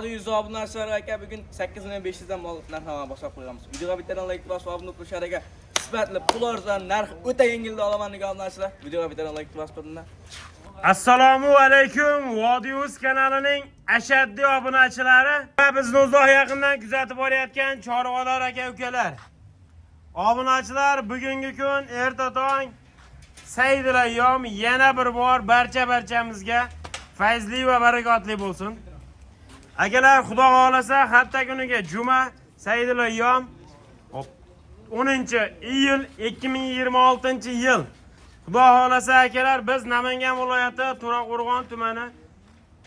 Yuz obunachilar aka, bugun 8500 dan mol narxnoma boshlab qo'yamiz. Videoga bittadan like bosib, obuna bo'lishlar aka. Sifatli, pul arzon, narx o'ta yengilda olaman degan obunachilar. Videoga bittadan like bosib turinglar. Assalomu alaykum Vodiuz kanalining ashaddiy obunachilari va bizni uzoq yaqindan kuzatib borayotgan chorvador aka ukalar. Obunachilar, bugungi kun erta tong sayyidil ayyom yana bir bor barcha barchamizga fayzli va barakotli bo'lsin. Akalar, Xudo xohlasa hafta kuniga juma sayyidil ayyom 10 iyul 2026 yil. Xudo xohlasa akalar, biz Namangan viloyati To'raqo'rg'on tumani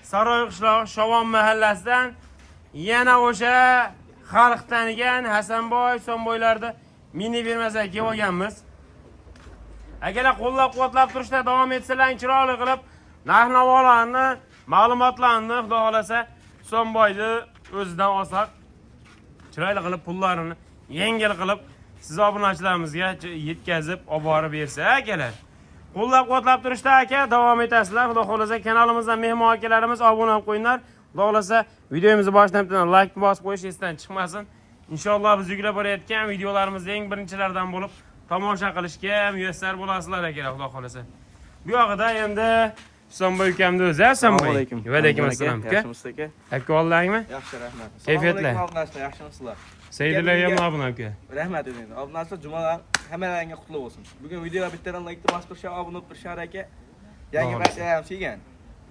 Saroy qishlog'i Shovon mahallasidan yana o'sha xalq tanigan Hasanboy, Husanboylarda mini fermasiga kelib olganmiz. Akalar, qo'llab-quvvatlab turishda davom etsalar, chiroyli qilib narx-navolarni, ma'lumotlarni Xudo xohlasa Husanboyni o'zidan olsak, chiroyli qilib pullarini yengil qilib siz obunachilarimizga yetkazib olib borib bersa akalar. Qo'llab-quvvatlab turishda aka davom etasizlar. Xudo xohlasa kanalimizdan mehmon akalarimiz obuna bo'lib qo'yinglar. Xudo xohlasa videomizni boshidan bittadan like bosib qo'yish esdan chiqmasin. Inshaalloh biz yuklab borayotgan videolarimizni eng birinchilardan bo'lib tomosha qilishga muyassar bo'lasizlar akalar, Xudo xohlasa. Bu yog'ida endi Husanboy ukamni o'zi, Husanboy. Va alaykum assalom aka. Yaxshimisiz aka? Aka oldingmi? Yaxshi, rahmat. Kayfiyatlar? Assalomu alaykum obunachilar, yaxshimisizlar? Sayyidil ayyom obuna aka. Rahmat o'zingiz. Obunachilar, jumalar hammalaringga qutlu bo'lsin. Bugun videoga bittadan like bosib turishar, obuna bo'lib turishar aka. Yangi To'g'ri. partiya ham kelgan.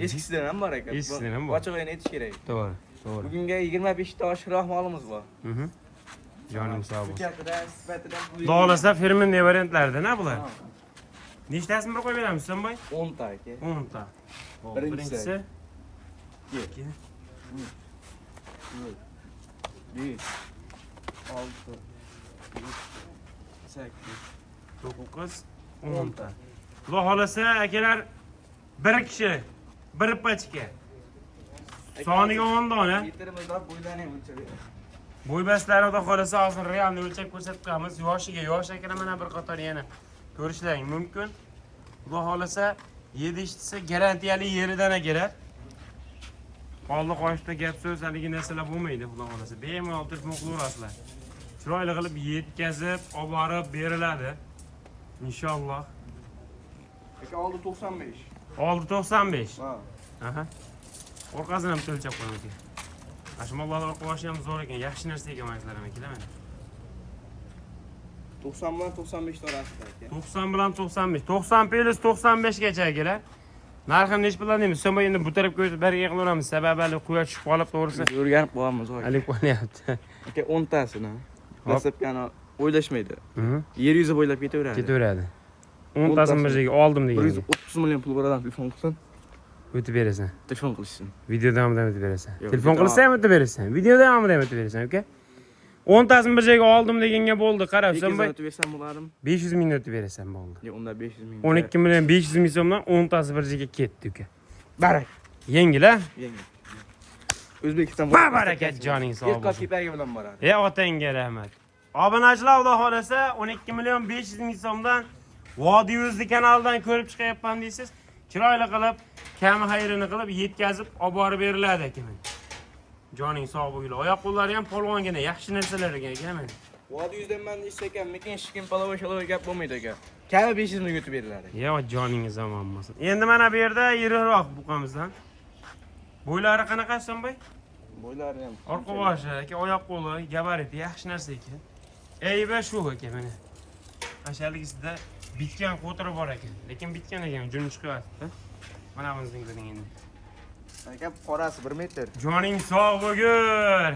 Eskisidan ham bor aka. Eskisidan ham bor. Ochig'ini aytish kerak. To'g'ri, to'g'ri. Bugunga 25 ta oshiqroq molimiz bor. Joning sog' bo'lsin. Ko'chatidan, sifatidan. Xudo xohlasa фирменный variantlardan ha bular. Nechtasini bir qo'yib beramiz, Husanboy? 10 ta aka. 10 ta. Hop, Birinchisi. birinchisi. 2 3 5 6 7 8 9, 10 ta. Xudo xohlasa akalar, bir kishi, bir пачка. Soniga 10 dona. Metrimiz bor, bo'ylarni ham o'lchab beramiz. Bo'ybastlari Xudo xohlasa hozir realni o'lchab ko'rsatib qo'yamiz. Yoshiga yosh akalar, mana bir qator yana ko'rishlaring mumkin. Xudo xohlasa yedishtisi garantiyali yeridan akalar. Oldi qochda gap so'z haligi narsalar bo'lmaydi, Xudo xohlasa. Bemalol telefon qilaverasizlar. Chiroyli qilib yetkazib, olib borib beriladi. Inshaalloh. Aka, oldi 95. Oldi 95. Ha. Aha. Orqasini ham o'lchab qo'yamiz aka. Mana shu mollarni orqa boshi ham zo'r ekan, yaxshi narsa ekan mana shular ham akalar mana. 90 bilan 95 orasida aka. 90 bilan 95. 90 plus 95 gacha akalar. Narxini nechi puldan deymiz? So'ng endi bu tarafga o'tib beriga qilaveramiz. Sababi hali quyosh tushib qolib, to'g'risi. O'rganib qolamiz aka. Hali qolyapti. Aka, 10 tasini. Hop. Dastlabki o'ylashmaydi. Yer yuzi bo'ylab ketaveradi. Ketaveradi. 10 tasini bir joyga oldim degan. 130 million pul bor odam telefon qilsin. O'tib berasan. Telefon qilishsin. Video davomida ham o'tib berasan. Yo'q, Telefon video qilsa ham o'tib berasan. Video davomida ham o'tib berasan, aka. 10 tasini bir joyga oldim deganga bo'ldi. Qara, 200 Husanboy, o'tib bersam bo'lardim. 500 ming o'tib berasan, bo'ldi. Yo'q, unda 500 ming. 12 million 500 ming so'mdan 10 tasi bir joyga ketdi, uka. Barak. Yengil, a? Yengil. O'zbekiston Ba barakat, joning sog' Yetqab bo'lsin. kepagi bilan boradi. E otangga rahmat. Obunachilar, Xudo xohlasa 12 million 500 ming so'mdan Vodiy O'zli kanalidan ko'rib chiqyapman deysiz. Chiroyli qilib, kami xayrini qilib yetkazib olib borib beriladi aka. Joning sog' bo'lsin. Oyoq qo'llari ham polvongina, yaxshi narsalar ekan aka mana. Vodiy yuzdan man istakan, mekin hech polavoy shalavoy gap bo'lmaydi aka. Kami 500 ming o'tib beriladi. Yo, joningiz omon bo'lsin. Endi mana bu yerda yiriroq buqamizdan. Bo'ylari qanaqa, Husanboy? Bo'ylari ham. Orqa boshi aka, oyoq qo'li, gabariti yaxshi narsa ekan. Eyba shu aka mana. Ashaligisida bitgan qo'tiri bor ekan. Lekin bitgan ekan, juni chiqyapti. Mana bunisining ko'ring endi. Aka, qorasi 1 metr. Joning sog' bo'lgur.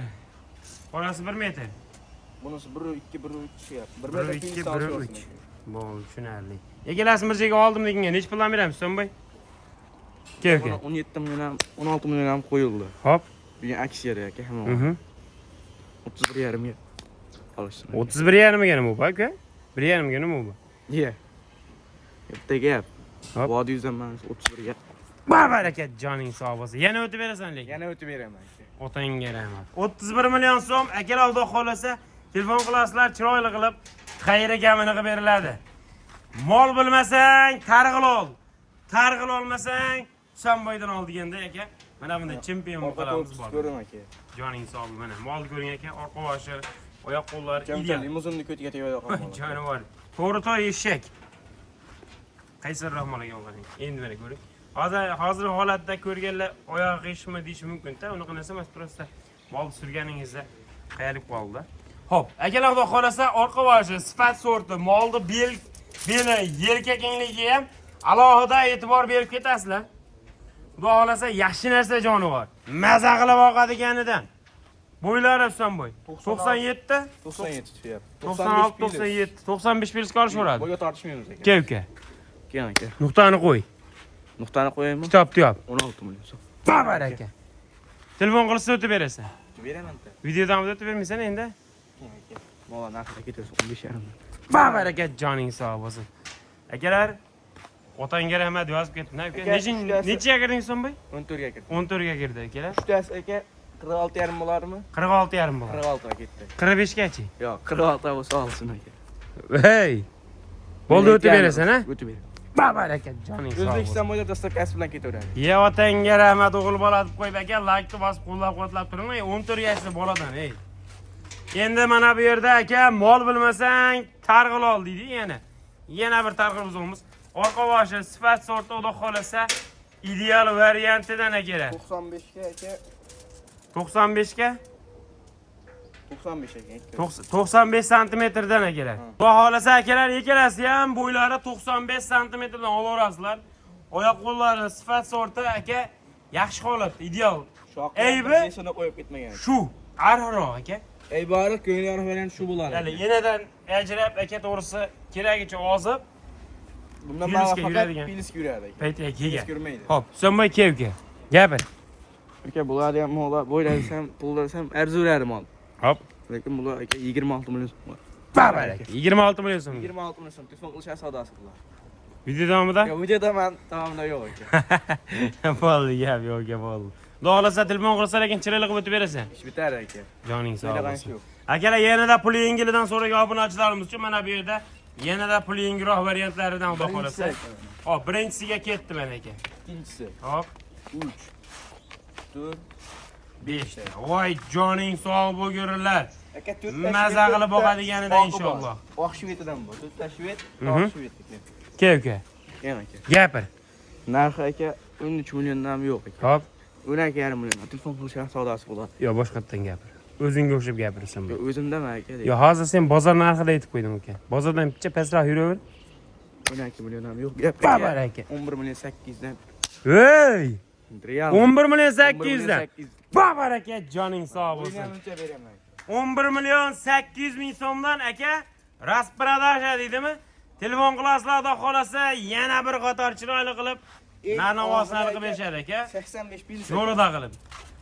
Qorasi 1 metr. Bunisi 1.2 1.3 chiqyapti. 1 1 metr 2 2 1 3. Bo'ldi, tushunarli. Ikkalasini bir joyga oldim deganga necha puldan beramiz, Husanboy? Kel, Buni kel. 17 million ham, 16 million ham qo'yildi. Hop. Bugun aksiya aka, hamma. 31 yarimga olishsin. 31 yarimga nima bu, aka? 1 yarimga nima bu? Iya. Bitta gap. Hop. Vodiy yuzdan man 31 ga. Ba barakat, joning sog' bo'lsin. Yana o'tib berasan lekin. Yana o'tib beraman aka. Otangga rahmat. 31 million so'm akalar, Xudo xohlasa telefon qilasizlar, chiroyli qilib xayri kamini qilib beriladi. Mol bilmasang, targ'il ol. Targ'il olmasang, Husanboydan ol deganda aka. Mana bunday chempion Orqa buqalarimiz korpusi bor. ko'ring aka. Joning sog', mana mol ko'ring aka, orqa boshi, oyoq qo'llari Jamcha ideal. limuzinni ko'tiga tegadi qolgan. Jonivor. To'g'ri to'y eshak. Qaysar Rahmon aka qarang. Endi mana ko'ring. Hozir holatda ko'rganlar oyog'i qiyshiqmi deyishi mumkin-da. Unaqa narsa emas, просто mol surganingizda qayalib qoldi. Xo'p, akalar, xudo xolasa orqa boshi, sifat sorti, molni beli, yelka kengligiga ham alohida e'tibor berib ketasizlar. Xudo xolasa yaxshi narsa jonivor. Maza qilib oqadiganidan. Bo'ylari Husanboy. 97, 97 tushyapti. 96, 97, 95 plyusga olishaveradi. Bo'yga tortishmaymiz aka. Aka, uka. Keyin aka. Nuqtani qo'y. Nuqtani qo'yaymi? Kitob tuyab. 16 million so'm. Babar aka. Telefon qilsa o'tib berasan. Beraman da. Videodan o'tib bermaysan endi. Keyin aka. Mola narxida ketaversin 15,5. Babar aka, joning sog' bo'lsin. Akalar, otangga rahmat yozib ketdi. Uka, Aka, uchtasi- nechaga kirding Husanboy? 14 ga kirdi. 14 ga kirdi akalar. Uchtasi aka 46,5 bo'larmi? 46,5 bo'ladi. 46 ga ketdi. 45 gachi. Yo'q, 46 bo'lsa olsin aka. Hey. Bo'ldi, o'tib berasan, ha? O'tib beraman. Babar aka, joning sog' bo'lsin. O'zbekiston bo'ylab доставка si bilan ketaveradi. Ye otangga rahmat o'g'il bola deb qo'yib aka, laykni bosib qo'llab-quvvatlab turing. Ey, 14 yoshli boladan, ey. Endi mana bu yerda aka, mol bilmasang targ'il ol deydi yana. Yana bir targ'il buzug'imiz. Orqa boshi sifat sorti, xudo xolasa ideal variantidan akalar. 95 ga aka, 95 ga 95 aka. 95 santimetrdan akalar. Xudo xolasa akalar, ikkalasi ham bo'ylari 95 santimetrdan olaverasizlar. Oyoq qo'llari sifat sorti aka, yaxshi holatda, ideal. Eybi? Esini qo'yib ketmagan. Shu arxiroq aka. Ey bari ko'ngli yorug' variant shu bo'ladi. Ya'ni yenadan ajrab aka, to'g'risi keragicha ozib Bundan Pilisga bari faqat yuradigan. pilisga yuradi aka. paytga Pilis kelgan. yurmaydi. Xo'p, Husanboy, kel uka. Gapir. Aka, bular ham mollar bo'ylasam, pullasam arziradi mol. Hop. Lekin bular aka 26 million so'm. bor. Babar aka. 26 million so'm. 26 million so'm telefon qilishar savdosi bular. Video davomida? Yo'q, videoda man davomida yo'q aka. Bo'ldi, gap yo'q, gap bo'ldi. Xudo xohlasa telefon qilsa lekin chiroyli qilib o'tib berasan. Ish bitar aka. Joning sog' Shunaqa bo'lsin. yo'q. Akalar, yanada puli yengilidan so'ragan obunachilarimiz uchun mana bu yerda yanada puli yengilroq variantlaridan xudo Birinchisi xohlasa. aka. Hop, birinchisiga ketdi mana aka. Ikkinchisi Hop, 3 4 5. Voy, joning sog' bo'lgurlar. Aka, to'rtta Maza shved, qilib to'rtta boqadiganidan oqi bor. inshaalloh. Oq shvedidan bor. To'rtta shved, oq shved aka. Kel uka. Keyin aka. Gapir. Narxi aka 13 milliondan ham yo'q aka. Hop. 12,5 million. Telefon qilishar savdosi bo'ladi. Yo, boshqatdan gapir. O'zingga o'xshab gapirasan. Yo'q, o'zimda aka. Yo, hozir sen bozor narxida aytib qo'ydim uka. Bozordan picha pastroq yuraver. 12 million ham yo'q. Gap Babar aka. 11 million 800 dan. Ey! Real. 11 million 800 dan. 800. Babar aka, joning sog' bo'lsin. O'ynamcha beraman. 11 million 800 ming so'mdan aka, распродажа deydimi? Telefon qilasizlar, xudo xolasa yana bir qator chiroyli qilib Eng narx-navosini oxiri qilib aka, berishadi aka. 85 plyus. Yo'lida qilib.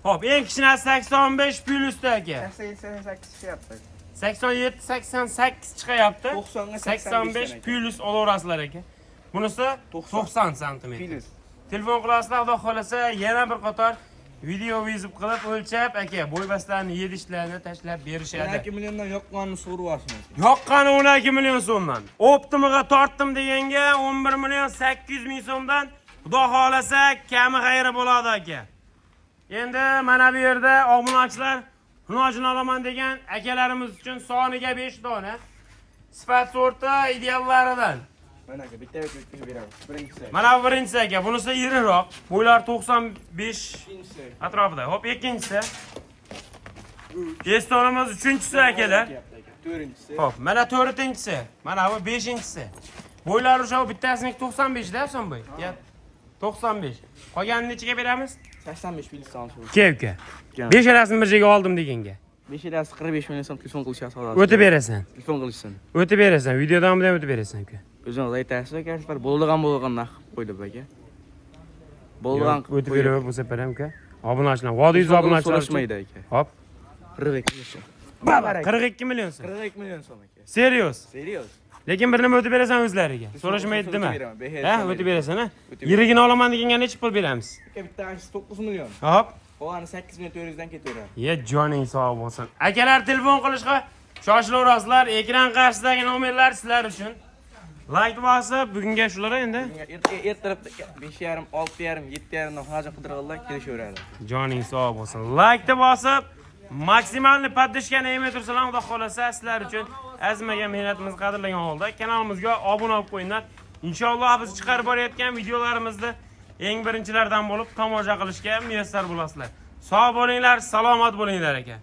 Xo'p, eng kichkinasi 85 plyusda aka. 87 88 chiqyapti. 87 88 chiqayapti. 90 ga 85 85 plyus olaverasizlar aka. Bunisi 90 santimetr. Plyus. Telefon qilasizlar, xudo xolasa yana bir qator video vizib qilib o'lchab aka, bo'y bastlarni, yedishlarni tashlab berishadi. 12 milliondan yoqqanini so'rab olsin. Yoqqani 12 million so'mdan. Optimiga tortdim deganga 11 million 800 ming so'mdan xudo xolasa kami xayri bo'ladi aka. Endi mana bu yerda obunachilar hunojini olaman degan akalarimiz uchun soniga 5 dona sifat sorti ideallaridan. Mana aka, bitta bitta beramiz. Birinchisi. Mana bu birinchisi aka, bunisi iriroq. Bo'ylari 95 Ikkinchisi. atrofida. Hop, ikkinchisi. Estonimiz uchinchisi akalar. To'rtinchisi. Hop, mana to'rtinchisi. Mana bu beshinchisi. Bo'ylari o'sha bittasiniki 95 da, Husanboy. Ya 95. Qolganini nechaga beramiz? 85 plyus olsin. Uka, uka. Beshalasini bir joyga oldim deganga. Beshalasi 45 million so'm telefon qilishar savdosi. O'tib berasan. Telefon qilishsin. O'tib berasan. Videodan bilan o'tib berasan uka. O'zingiz aytasiz aka, shular bo'ladigan bo'ladigan narx qilib qo'ydi aka. Bo'ladigan Yo'q, o'tib beraver bu safar ham uka. Obunachilar, vodiy obunachilar. So'rashmaydi aka. Hop. 42 million so'm. 42 million so'm. 42 million so'm aka. Serios. Serios. Lekin bir nima o'tib berasan o'zlariga. So'rashmaydi O'tib dema. beraman, beher Ha, so'm o'tib berasan, ha? O'tib Yirigini olaman deganga necha pul beramiz? Aka, bitta anchisi 9 million. Hop. Qolgani 8 million 400 dan ketaveradi. Ye joning sog' bo'lsin. Akalar, telefon qilishga shoshilaverasizlar. Ekran qarshisidagi nomerlar sizlar uchun. Like bosib, bugunga shular endi. Ertalabda 5:30, 6:30, 7:30 dan hozir qidirganlar kelishaveradi. Joning sog' bo'lsin. Like bosib, maksimalni поддержка ni emay tursalar, Xudo xolasa sizlar uchun azmagan mehnatimizni qadrlagan holda kanalimizga obuna bo'lib qo'yinglar. Inshaalloh biz chiqarib borayotgan videolarimizni eng birinchilardan bo'lib tomosha qilishga muyassar bo'lasizlar. Sog' bo'linglar, salomat bo'linglar aka.